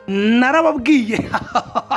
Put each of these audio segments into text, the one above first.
Narababwiye,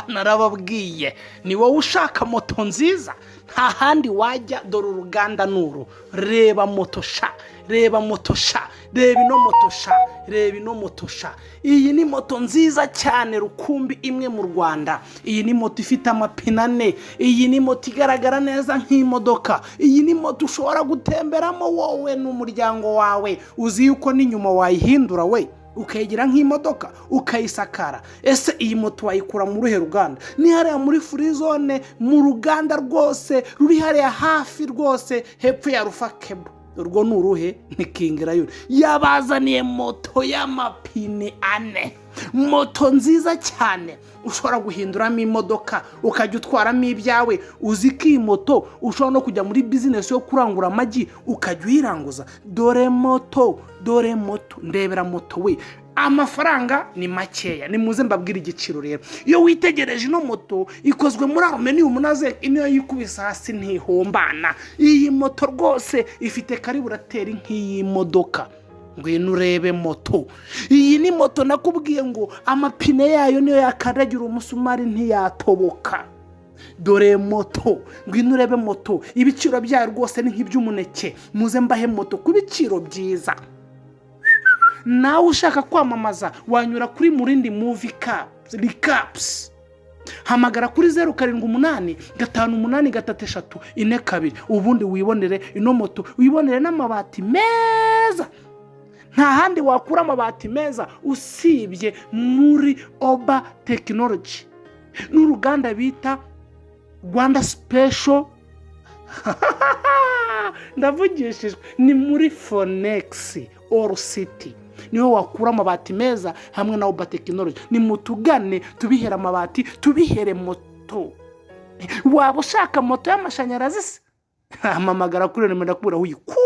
narababwiye, ni wowe ushaka moto nziza, nta handi wajya. Dore uruganda nuru. Reba moto sha, reba moto sha, reba ino moto sha, reba ino moto sha. Iyi ni moto nziza cyane rukumbi imwe mu Rwanda. Iyi ni moto ifite amapine ane. Iyi ni moto igaragara neza nk'imodoka. Iyi ni moto ushobora gutemberamo wowe n'umuryango wawe. Uzi yuko n'inyuma wayihindura we, ukayigira nk'imodoka, ukayisakara? Ese iyi moto wayikura mu ruhe ruganda? Ni hariya muri free zone, mu ruganda rwose ruri hariya hafi rwose, hepfo ya Rufa Cable. Urwo ni uruhe? Ni King Lion. Yabazaniye moto y'amapine ane, moto nziza cyane ushobora guhinduramo imodoka, ukajya utwaramo ibyawe. Uzi ko iyi moto ushobora no kujya muri business yo kurangura amagi, ukajya uyiranguza? Dore moto, dore moto, ndebera moto we. Amafaranga ni makeya, nimuze mbabwire igiciro. Rero iyo witegereje ino moto, ikozwe muri aluminium na zinc, niyo yikubise hasi ntihombana. Iyi moto rwose ifite carburateur nk'iyi modoka. Ngwino urebe moto. Iyi ni moto nakubwiye ngo amapine yayo niyo yakandagira umusumari ntiyatoboka. Dore moto, ngwino urebe moto. Ibiciro byayo rwose ni nk'iby'umuneke. Muze mbahe moto ku biciro byiza. Nawe ushaka kwamamaza, wanyura kuri Murindi Movie Recaps. Hamagara kuri 0785833442, ubundi wibonere ino moto, wibonere n'amabati meza. Nta handi wakura amabati meza usibye muri Oba Technology n'uruganda bita Rwanda Special. Ndavugishijwe, ni muri Phoenix All City niho wakura amabati meza hamwe na Oba Technology. Ni mutugane tubihere amabati, tubihere moto. Waba ushaka moto y'amashanyarazi se? Hamamagara kuri nimero, ndakubwira aho uyikura.